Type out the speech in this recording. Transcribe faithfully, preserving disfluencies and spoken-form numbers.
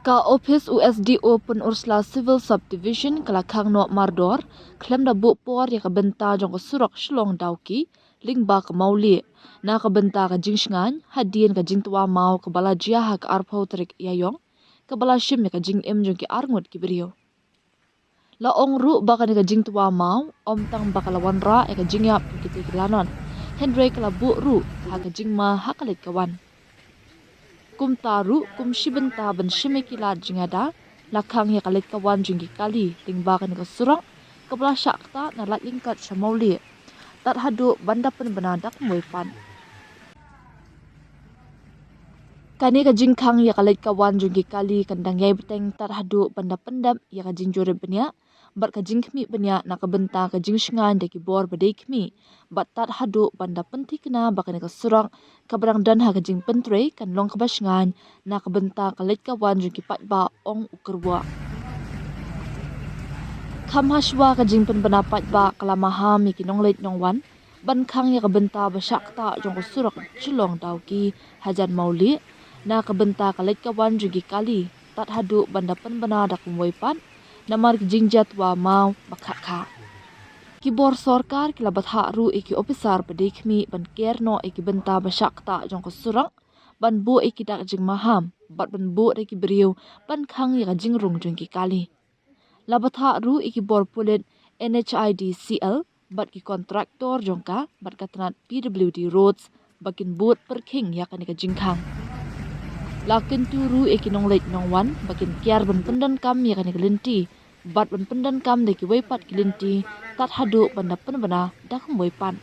Ka ophis u S D O Pynursla Civil Subdivision ka la khang noh mardor khlem da buh por ïa ka bynta jong ka surok Shillong Dawki lyngba ka Mawlieh. Na ka bynta ka jingshngaiñ hadien ka jingtwa maw kaba la jia ha ka arphew tarik Ïaïong, kaba la shim ïa ka jingim jong ki arngut ki briew. La ong ruh ba kane ka jingtwa maw ym tang ba ka la wanrah ïa ka jingïap jong kitei ki lanot, hynrei ka la buh ruh ha ka jingma ha ka leit ka wan. Kumta ruh, kum shi bynta ban shim ïa ki lad jingïada, la khang ïa ka leit ka wan jong ki kali lyngba kane ka surok kaba la shah ktah na Laitlyngkot sha Mawlieh, tad haduh ban da pynbna da kumwei pat. Kane ka jingkhang ïa ka leit ka wan jong ki kali kan dang ïai bteng tad haduh ban da pyndep ïa ka jingjurip bniah bad ka jingkhmih bniah na ka bynta ka jingshngaiñ da ki bor ba dei khmih, bad tad haduh ban da pynthikna ba kane ka surok kaba dang don ha ka jingpyntrei kan long kaba shngaiñ na ka bynta ka leit ka wan jong ki paidbah, ong u Kyrwoh. Kham hashwa ka jingpynbna paidbah, ka la maham ïa ki nongleit nongwan ban khang ïa ka bynta ba shah ktah jong ka surok Shillong Dawki hajan Mawlieh na ka bynta ka leit ka wan jong ki kali, tad haduh ban da pynbna da kumwei pat namar ki jingjia twa maw ba khah khah. Ki bor sorkar ki la bthah ruh ïa ki ophisar ba dei khmih ban ker noh ïa ki bynta ba shah ktah jong ka surok, ban buh ïa ki dak jingmaham bad ban buh da ki briew ban khang ïa ka jingrung jong ki kali. La bthah ruh ïa ki bor pulit N H I D C L bad ki kontraktor jong ka bad ka tnat P W D Roads ba kin bud pyrkhing ïa kane ka jingkhang. La kyntu ruh ïa ki nongleit nongwan ba kin kiar ban pyndonkam ïa kane ka lynti bad ban pyndonkam da kiwei pat ki lynti tad haduh ban da pynbna da kumwei pat.